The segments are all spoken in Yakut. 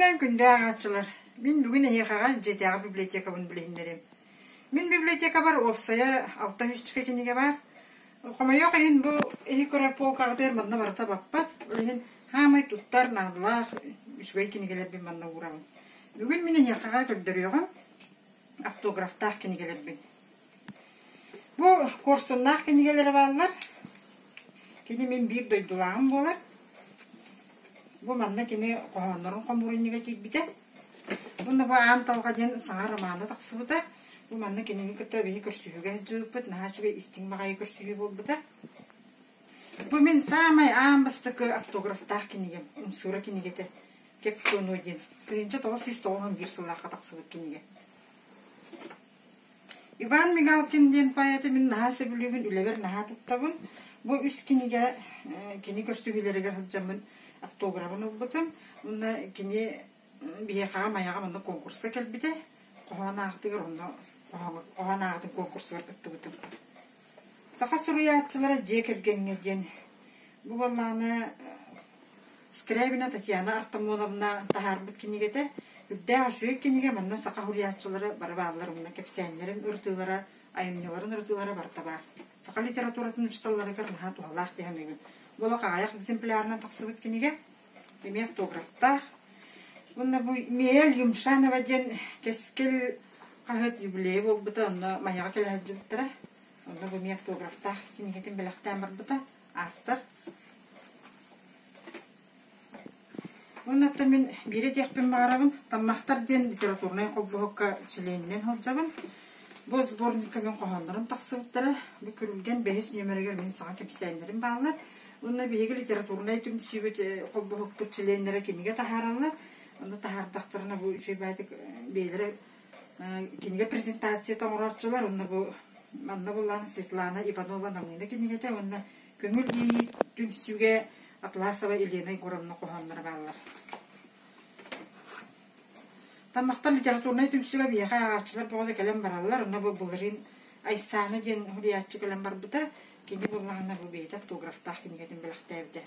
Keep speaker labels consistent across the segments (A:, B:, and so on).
A: күнүнэн күндү ааҕааччылар! Мин бүгүн эһиэхэҕэ дьиэтээҕи библиотекабын билиһиннэриэм. Мин библиотекабар уопсайа 600 кинигэ баар. Хомойуох иһин бу иһи көрөр полкаҕытыгар манна барыта баппат. Ол иһин хаамай туттар наадалаах үчүгэй кинигэлэрбин манна уурабын. Бүгүн мин эһиэхэҕэ көрдөрүөҕүм автографтаах кинигэлэрбин. Бу куорсуннаах кинигэлэрэ бааллар. Кини мин биир дойдулааҕым буолар. Бу манна кини хоһооннорун хомуурунньуга киирбитэ. Уонна бу Аан Талҕа диэн саҥа романа тахсыбыта. Бу манна кинини кытта биһи көрсүһүүгэ сылдьыбыппыт. Наһаа үчүгэй истиҥ баҕайы көрсүһүү буолбута. Бу мин саамай аан бастакы автографтаах кинигэм, Умсуура кинигэтэ Кэп Туонуо диэн 1991 сыллаахха тахсыбыт кинигэ. Иван Мигалкин диэн поэты мин наһаа сөбүлүүбүн, үлэбэр наһаа туттабын. Бу үс кинигэ кини көрсүһүүлэригэр сылдьаммын автограбын ылбытым. Уонна кини биһиэхэҕэ Майаҕа манна конкурска кэлбитэ. Хоһоон аахтыгар онно хоһоон ааҕытын конкурсугар кыттыбытым. Саха суруйааччылара дьиэ кэргэҥҥэ диэн бу буоллаҕына Скрябина Татьяна Артамоновна таһаарбыт кинигэтэ үрдээх үчүгэй кинигэ, манна саха суруйааччылара бары бааллар уонна кэпсээннэрин ырытыылара, айымньыларын ырытыылара барыта баар. Саха литературатын учууталларыгар наһаа туһалаах дии саныыбын. Бу олох аҕыйах экземплярынан тахсыбыт кинигэ, эмиэ автографтаах. Уонна бу Миэль Юмшанова диэн Кэскил хаһыат юбилейа буолбута, онно Майаҕа кэлэ сылдьыбыттара. Онно бу эмиэ автографтаах кинигэтин бэлэхтээн барбыта автор. Уонна оттон мин биири этиэхпин баҕарабын. Таммахтар диэн литературнай холбоһукка чилиэнинэн сылдьабын. Бу сборникка мин хоһооннорум тахсыбыттара. Бу Күрүлгэн бэһис нүөмэригэр мин саҥа кэпсээннэрим бааллар. Уонна биһиги литературнай түмсүүбүт холбоһукпут чилиэннэрэ кинигэ таһаараллар. Онно таһаардахтарына бу үчүгэй баайдык бэйэлэрэ кинигэ презентацията оҥорооччулар. Онно бу манна буллаан Светлана Иванова-Намыына кинигэтэ уонна Көҥүл иэйии түмсүүгэ Атласова Елена Егоровна хоһоонноро бааллар. Таммахтар литературнай түмсүүгэ биһиэхэ ааҕааччылар бөҕө да кэлэн бараллар. Онно бу былырыын Айсаана диэн суруйааччы кэлэн барбыта. Кини буоллаҕына бу бэйэтэ автографтаах кинигэтин бэлэхтээбитэ.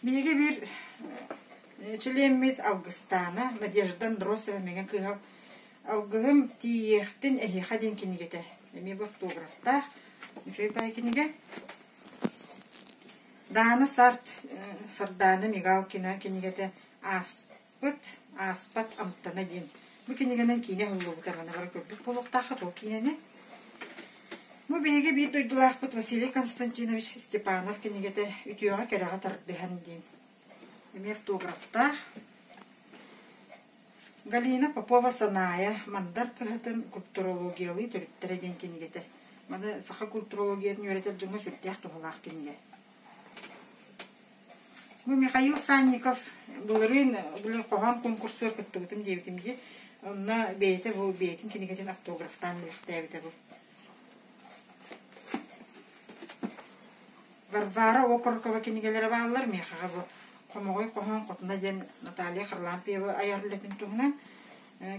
A: Биһиги биир чилиэммит Алгыстаана Надежда Андросова Мэҥэ кыыһа Алгыһым тиийиэхтин эһиэхэ диэн кинигэтэ. Эмиэ бу автографтаах үчүгэй баай кинигэ. Даана Сарт Сардаана Мигалкина кинигэтэ Ааспыт, ааспат амтана диэн. Бу кинигэнэн киинэ уһуллубута маны бары көрбүт буолуохтааххыт ол киинэни. Бу биһиги биир дойдулаахпыт Василий Константинович Степанов кинигэтэ Үтүөҕэ-кэрэҕэ тардыһан диэн. Эмиэ автографтаах. Галина Попова-Санаайа Мандар кыһатын культурологиялыы төрүттэрэ диэн кинигэтэ. Маны саха культурологиятын үөрэтэр дьоҥҥо сүрдээх туһалаах кинигэ. Бу Михаил Санников былырыын били хоһоон конкурсугар кыттыбытым диэбитим дии. Онно бэйэтэ бу бэйэтин кинигэтин автографтаан бэлэхтээбитэ бу. Варвара Окорокова кинигэлэрэ бааллар. Миэхэҕэ бу Хомоҕой хоһоон хотуна диэн Наталья Харлампьева айар үлэтин туһунан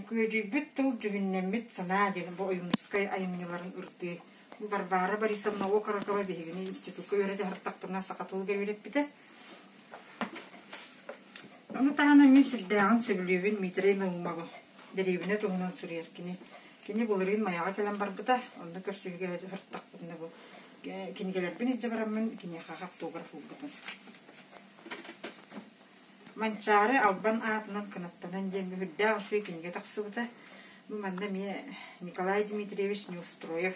A: Күөдьүйбүт тыл дьүһүннэммит санаа диэн бу Ойуунускай айымньыларын ырытыы. Бу Варвара Борисовна Окорокова биһигини институкка үөрэтэ сырыттахпына саха тылыгар үөрэппитэ. Ону таһынан мин сүрдээҕин сөбүлүүбүн Дмитрий Наумовы. Дэриэбинэ туһунан суруйар кини. Кини былырыын Майаҕа кэлэн барбыта. Онно көрсүһүүгэ сырыттахпытына бу кинигэлэрбин илдьэ бараммын киниэхэ автограф ылбытым. Манчаары Албан аатынан кынаттанан диэн мүһүрдээх үчүгэй кинигэ тахсыбыта. Бу манна эмиэ Николай Дмитриевич Неустроев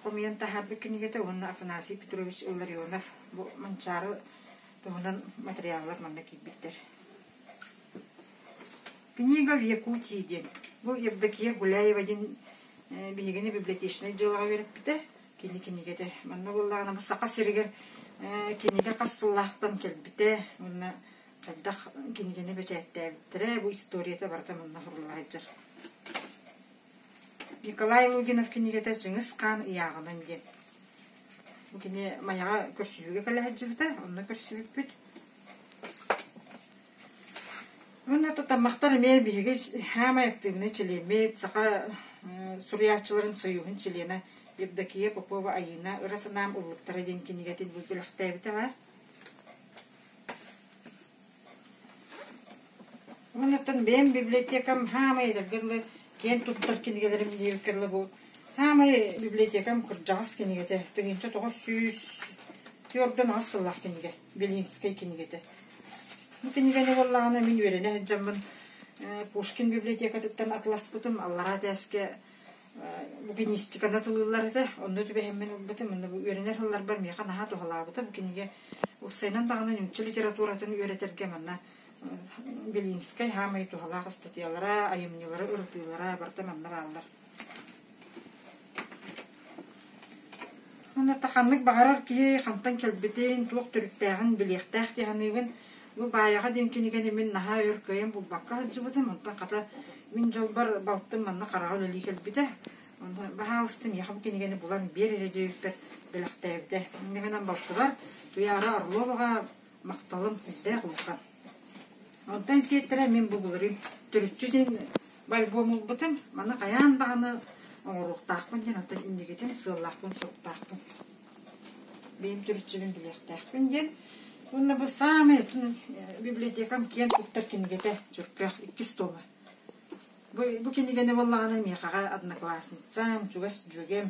A: хомуйан таһаарбыт кинигэтэ уонна Афанасий Петрович Илларионов бу Манчаары туһунан материаллар манна киирбиттэр. Книга в Якутии диэн. Бу Евдокия Гуляева диэн биһигини библиотечнай дьыалаҕа үөрэппитэ. Кини кинигэтэ. Манна буоллаҕына бу Саха сиригэр кинигэ хас сыллаахтан кэлбитэ уонна хайдах кинигэни бэчээттээбиттэрэ бу историята барыта манна сурулла сылдьар. Николай Лугинов кинигэтэ Чыҥыс Хаан ыйааҕынан диэн. Бу кини Майаҕа көрсүһүүгэ кэлэ сылдьыбыта, онно көрсүбүппүт. Уонна Таммахтар эмиэ биһиги саамай активнай чилиэммит, саха суруйааччыларын сойууһун чилиэнэ Евдокия Попова-Айыына «Ыра санаам ыллыктара» диэн кинигэтин бу бэлэхтээбитэ баар. Оннуттан бэйэм библиотекам хаамай эдэргэ дылы киэн туттар кинигэлэрим диэбиккэ дылы бу хаамай библиотекам кырдьаҕас кинигэтэ 1948 сыллаах кинигэ, Белинскэй кинигэтэ. Бу кинигэни буоллаҕына мин үөрэнэ сылдьаммын Пушкин библиотекатыттан атыласпытым, аллараа этээскэ букинистиканы атылыыллар этэ, онно түбэһэммин ылбытым, онно бу үөрэнэр сылларбар миэхэ наһаа туһалаабыта бу кинигэ. Уопсайынан даҕаны нуучча литературатын үөрэтэргэ манна Белинскэй саамай туһалаах ыстатыйалара, айымньылара, ырытыылара барыта манна бааллар. Уонна ханнык баҕарар киһи хантан кэлбитин, туох төрүттээҕин билиэхтээх дии саныыбын. Бу Баайаҕа диэн кинигэни мин наһаа өр кыайан булбакка сылдьыбытым. Онтон хата мин дьолбор балтым манна хараҕа үлэлии кэлбитэ. Онно баһаалыста миэхэ бу кинигэни булан биэр эрэ диэбиппэр бэлэхтээбитэ. Инньэ гынан балтыбар Туйаара Орловаҕа махталым үрдээх улахан. Онтон сиэттэрэ мин бу былырыын төрүччү диэн альбом ылбытым. Маны хайаан даҕаны оҥоруохтаахпын диэн оттон инникитин сыаллаахпын-соруктаахпын. Бэйэм төрүччүбүн билиэхтээхпин диэн. Уонна бу саамай библиотекам киэн туттар кинигэтэ Чөркөөх иккис тома. Бу, бу кинигэни буоллаҕына миэхэҕэ одноклассницам, чугас дьүөгэм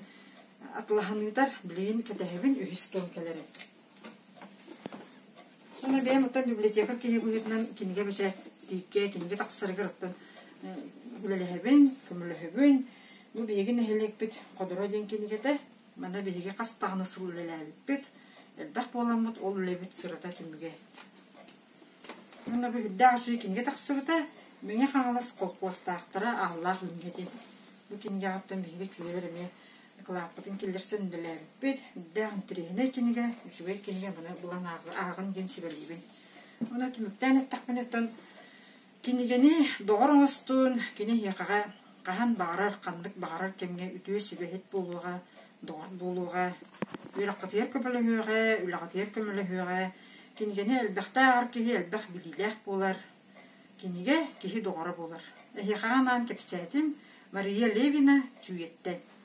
A: атылаһан ыытар. Билигин кэтэһэбин үһүс том кэлэрин. Сонно бэйэм оттон библиотекарь киһи быһыытынан кинигэ бэчээттииргэ, кинигэ тахсарыгар оттон үлэлэһэбин, көмөлөһөбүн. Бу биһиги нэһилиэкпит Ходоро диэн кинигэтэ. Манна биһиги хас даҕаны сыл үлэлээбиппит. Элбэх буоламмыт ол үлэбит сырата түмүгэ. Уонна бу үрдээх үчүгэй кинигэ тахсыбыта. Мэҥэ Хаҥалас холкуостаахтара Ааллаах Үүҥҥэ диэн. Бу кинигэҕэ оттон биһиги үчүгэйлэр эмиэ Кылааппытын киллэрсэн үлэлээбиппит. Үрдээх интэриэһинэй кинигэ, үчүгэй кинигэ маны булан ааҕын диэн сүбэлиибин. Уонна түмүктээн эттэхпинэ, оттон кинигэни доҕор оҥостуун, кини эһиэхэҕэ хаһан баҕарар, ханнык баҕарар кэмҥэ үтүө сүбэһит буолуоҕа, доҕор буолуоҕа, үөрэххитигэр көмөлөһүөҕэ, үлэҕитигэр көмөлөһүөҕэ. Кинигэни элбэхтэ ааҕар киһи элбэх билиилээх буолар. Кинигэ киһи доҕоро буолар. Эһиэхэҕэ анаан кэпсээтим Мария Левина Чүүйэттэн.